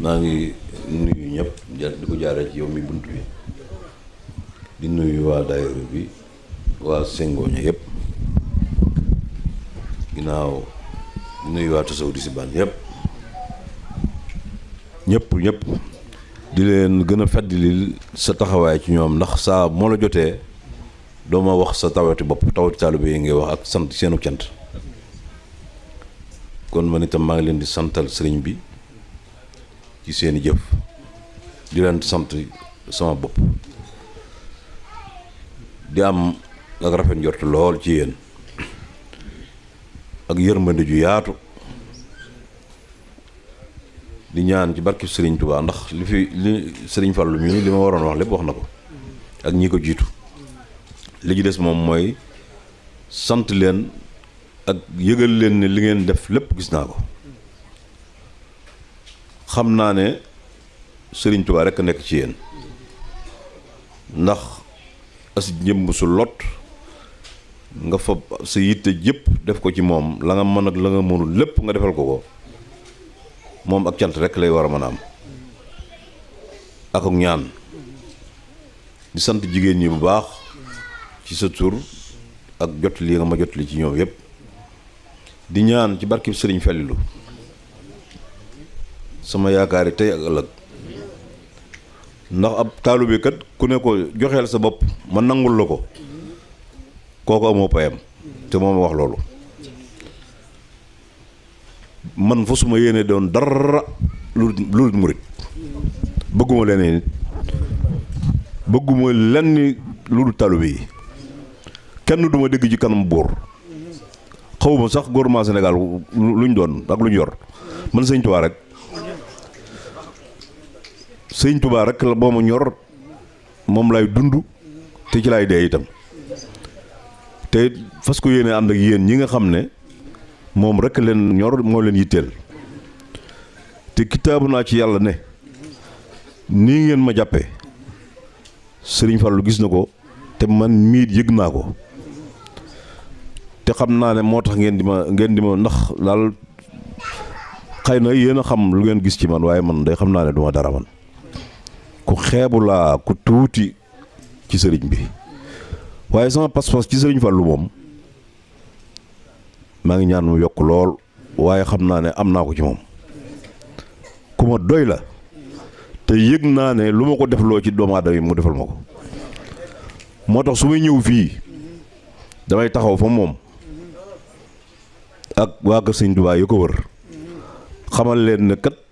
maa ngi nuyu ñëpp di ko jaaree ci yow mi bunt bi di nuyu waa daayira bi waa Sengoña yëpp ginnaaw di nuyu waa Tasawu di si ban ñëpp di leen gën a feddali sa taxawaay ci ñoom ndax saa moo la jotee doo ma wax sa tawati bopp tawati taalibe yi ngay wax ak sant seenu cant kon man itam maa ngi leen di santal sëriñ bi ci seeni jëf di leen sant sama bopp di am ak rafet njort lool ci yéen ak yërmande ju yaatu di ñaan ci barki sëriñ Tuubaa ndax li sëriñ Fallu mii li ma waroon wax lépp wax na ko ak ñi ko jiitu li ci des moom mooy sant leen ak yëgal leen ne li ngeen def lépp gis naa ko xam naa ne sëriñ Tuubaa rekk a nekk ci yéen ndax as njëmb su lot nga fa sa yitte jëpp def ko ci moom la nga mën ak la nga mënul lépp nga defal ko moom ak cant rekk lay war a mën a am ak ñaan di sant jigéen ñi bu baax ci sa tur ak jot li nga ma jot li ci ñoom yépp di ñaan ci barkib sëriñ Fallilu sama yaakaari tey ak ëllëg ndax ab taalibe kat ku ne ko joxeel sa bopp ma nangul la ko kooku amoo payam te moo ma wax loolu man fa suma yéene doon dara lu murit bëgguma leneen bëgguma lenn lu dul taalibe yi kenn duma dégg ci kanam buur xawma sax gouvernement Sénégal luñ doon ak luñ yor man sëñ Tuubaa rek la boo ma ñor moom lay dund te ci lay dee itam te fas ko yéene ànd ak yéen ñi nga xam ne moom rek leen ñor moo leen yitteel te kitaabu naa ci yàlla ne nii ngeen ma jàppe sëriñ Fallu gis na ko te man miit yëg naa ko te xam naa ne moo tax ngeen di ma ndax daal xëy na yéen a xam lu ngeen gis ci man waaye man day xam naa ne duma dara man ku xeebu laa ku tuuti ci sëriñ bi waaye sama pas-pas ci sëriñ Fallu moom maa ngi ñaan mu yokk lool waaye xam naa ne am naa ko ci moom ku ma doy la te yëg naa ne lu ma ko defloo ci doomu aadama yi mu defal ma ko moo tax su may ñëw fii damay taxaw fa moom ak waa kër sëñ Tuubaa yi ko wër xamal leen ne kat